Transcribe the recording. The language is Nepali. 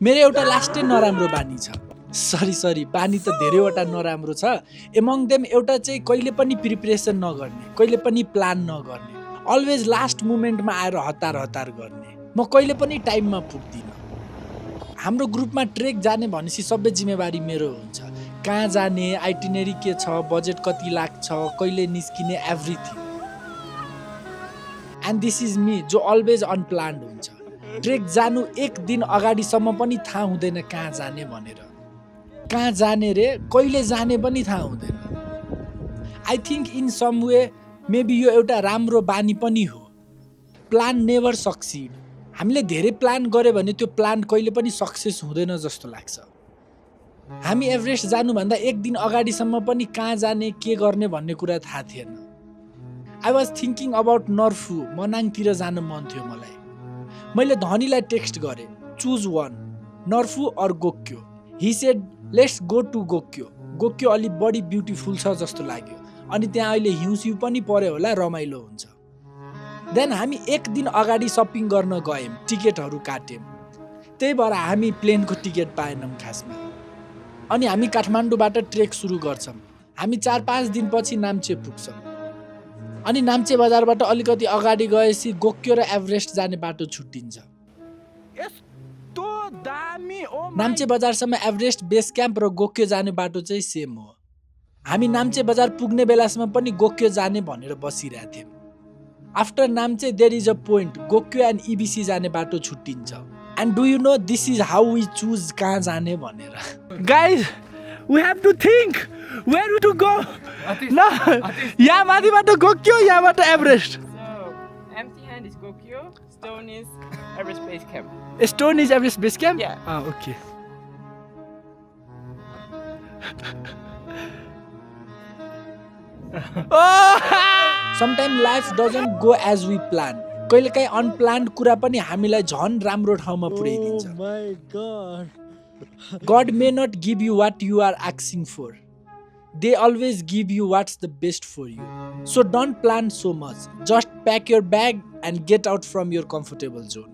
मेरो एउटा लास्टै नराम्रो बानी छ। सरी बानी त धेरैवटा नराम्रो छ। एमङ देम एउटा चाहिँ कहिले पनि प्रिपरेसन नगर्ने, कहिले पनि प्लान नगर्ने, अलवेज लास्ट मोमेन्टमा आएर हतार गर्ने। म कहिले पनि टाइममा पुग्दिनँ। हाम्रो ग्रुपमा ट्रेक जाने भनेपछि सबै जिम्मेवारी मेरो हुन्छ। कहाँ जाने, आइटिनेरी के छ, बजेट कति लाग्छ, कहिले निस्किने, everything. And this is me जो अलवेज अनप्लान्ड हुन्छ। ट्रेक जानु एक दिन अगाडिसम्म पनि थाहा हुँदैन कहाँ जाने भनेर। कहाँ जाने रे, कहिले जाने पनि थाहा हुँदैन। I think in some way maybe यो एउटा राम्रो बानी पनि हो। Plan never succeed. हामीले धेरै प्लान गऱ्यो भने त्यो प्लान कहिले पनि सक्सेस हुँदैन जस्तो लाग्छ। हामी एभरेस्ट जानुभन्दा एक दिन अगाडिसम्म पनि कहाँ जाने, के गर्ने भन्ने कुरा थाहा थिएन। I was thinking about Narphu, मनाङतिर जान मन थियो मलाई। मैले धनीलाई टेक्स्ट गरेँ, choose one, Narphu or Gokyo. He said let's go to Gokyo. Gokyo अलिक बढी ब्युटिफुल छ जस्तो लाग्यो। अनि त्यहाँ अहिले हिउँसिउ पनि पर्यो होला, रमाइलो हुन्छ। देन हामी एक दिन अगाडि सपिङ गर्न गयौँ, टिकटहरू काट्यौँ। त्यही भएर हामी प्लेनको टिकट पाएनौँ खासमा। अनि हामी काठमाडौँबाट ट्रेक सुरु गर्छौँ। हामी 4-5 दिनपछि नाम्चे पुग्छौँ। अनि नाम्चे बजारबाट अलिकति अगाडि गएपछि गोक्यो र एभरेस्ट जाने बाटो छुट्टिन्छ। नाम्चे बजारसम्म एभरेस्ट बेस क्याम्प र गोक्यो जाने बाटो चाहिँ सेम हो। हामी नाम्चे बजार पुग्ने बेलासम्म पनि गोक्यो जाने भनेर बसिरहेको थियौँ। After Namche there is a point, Gokyo and EBC जाने बाटो छुट्टिन्छ। And do you know this is how we choose कहाँ जाने भनेर। Guys we have to think where to go. ल यहाँ माथिबाट गोक्यो, यहाँबाट Everest. Empty hand is Gokyo, stone is Everest Base Camp. Stone is Everest base camp? Yeah. Okay. Sometime life doesn't go as we plan. कहिलेकाहीँ अनप्लान्ड कुरा पनि हामीलाई झन् राम्रो ठाउँमा पुर्याइदिन्छ। God may not give you what you are asking for. They always give you what's the best for you. So don't plan so much. Just pack your bag and get out from your comfortable zone.